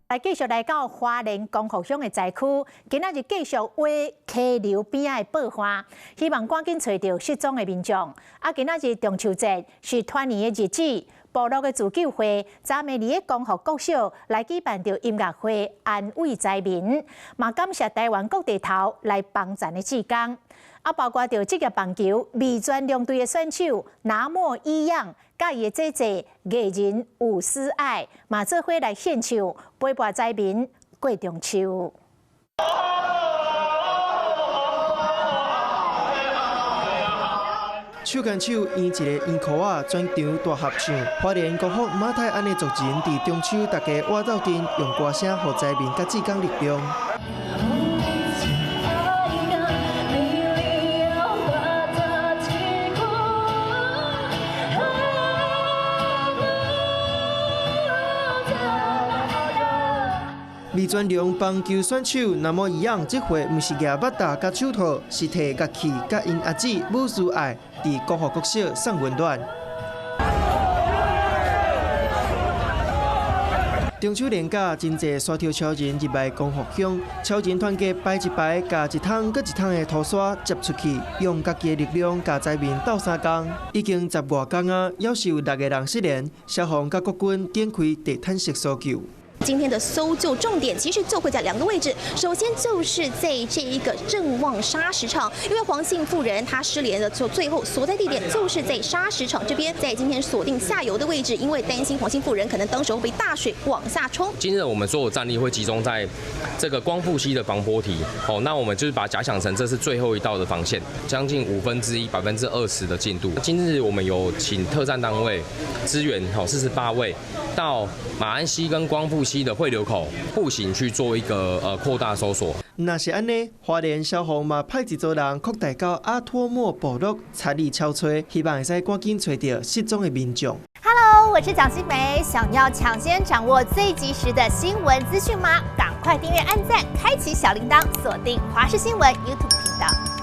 來繼續來到花蓮光復鄉的災區，今仔日繼續挖溪流邊仔的爆旱，希望趕緊揣著失蹤的民眾。啊，今仔日中秋節是團圓的日子，部落的自救會昨暝佇咧光復國小來舉辦著音樂會，安慰災民，嘛感謝台灣各地頭來幫贊的志工。啊，包括著職業棒球味全龍隊的選手拿莫伊樣，佮伊的姐姐藝人伍思愛，嘛做伙來獻唱，陪伴災民過中秋。手牽手，圓一個圓箍仔，全場大合唱。花蓮光復馬太鞍的族人佇中秋，大家活鬥陣，用歌聲予災民佮志工力量。味全龍棒球選手那麼一樣，這回毋是舉バット佮手套，是提樂器佮𪜶阿姊武思愛，佇光復國小送溫暖。中秋連假，真濟沙頭超人入來光復鄉，超人團結排一排，共一桶閣一桶的土沙接出去，用家己的力量共災民鬥相共。已經十外工啊，猶是有六個人失聯，消防佮國軍展開地毯式搜救。今天的搜救重點其實就會在兩個位置，首先就是在這一個正旺砂石場，因為黃姓婦人她失聯了，就最後所在地點就是在砂石場這邊，在今天鎖定下游的位置，因為擔心黃姓婦人可能當時候被大水往下沖。今日我們所有戰力會集中在這個光復溪的防波堤，哦，那我們就是把它假想成這是最後一道的防線，將近1/5，20%的進度。今日我們有請特戰單位支援，好，48位到馬鞍溪跟光復溪的匯流口步行去做一個擴大搜索。若是按呢，花蓮消防嘛派一組人擴大到阿托莫部落參與搜揣，希望會使趕緊揣著失蹤的民眾。 Hello，我是蔣新梅，想要搶先掌握最及時的新聞資訊嗎？趕快訂閱、按讚、開啟小鈴鐺，鎖定華視新聞 YouTube 頻道。